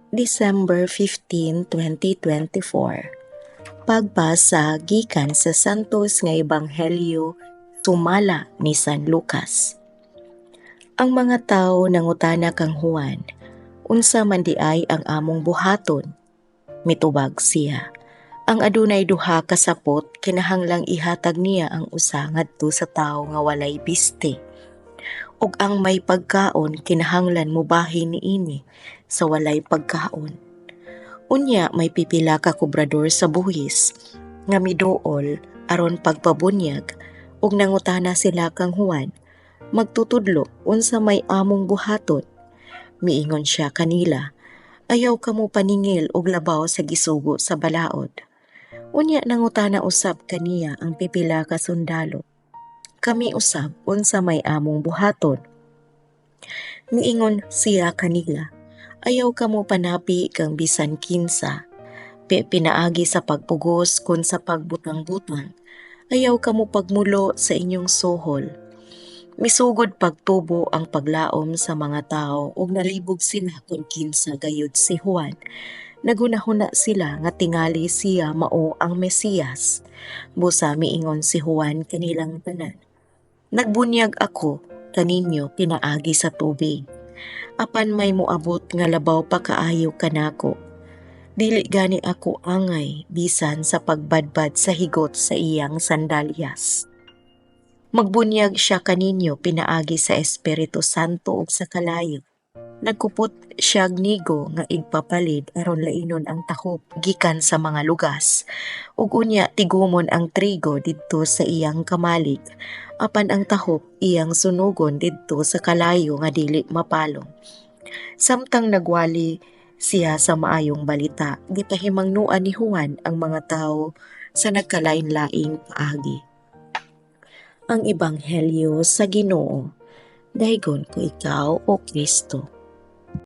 December 15, 2024. Pagbasa gikan sa Santos nga Ebanghelyo sumala ni San Lucas. Ang mga tawo nangutana kang Juan, "Unsa man diay ang among buhaton?" Mitubag siya, "Ang adunay duha ka sapot, kinahanglang ihatag niya ang usa ngadto sa tawo nga walay biste. Ug ang may pagkaon, kinahanglan mobahin niini sa walay pagkaon." Unya may pipila ka kobrador sa buhis nga miduol aron pagpabunyag ug nangutana sila kang Juan, "Magtutudlo, unsa may among buhaton?" Miingon siya kanila, "Ayaw kamo paningil og labaw sa gisugo sa balaod." Unya nangutana usab kaniya ang pipila ka sundalo, "Kami usab, unsa may among buhaton?" Miingon siya kanila, "Ayaw kamo panapi kang bisan kinsa, pinaagi sa pagpugos kon sa pagbutang-butang. Ayaw kamo pagmulo sa inyong suhol." Misugod pagtubo ang paglaom sa mga tawo ug nalibog sila kung kinsa gayud si Juan. Naghunahuna sila nga tingali siya mao ang Mesiyas. Busa miingon si Juan kanilang tanan, "Nagbunyag ako kaninyo pinaagi sa tubig. Apan may moabot nga labaw pa kaayo kanako. Dili gani ako angay bisan sa pagbadbad sa higot sa iyang sandalyas. Magbunyag siya kaninyo pinaagi sa Espiritu Santo ug sa kalayo. Nagkupot siyag nigo nga igpapalid aron lainon ang tahop gikan sa mga lugas. Ug unya tigumon ang trigo didto sa iyang kamalig, apan ang tahop iyang sunugon didto sa kalayo nga dili mapalong." Samtang nagwali siya sa maayong balita, gipahimangnuan ni Juan ang mga tawo sa nagkalain-laing paagi. Ang Ebanghelyo sa Ginoo. Daygon ko ikaw, O Kristo.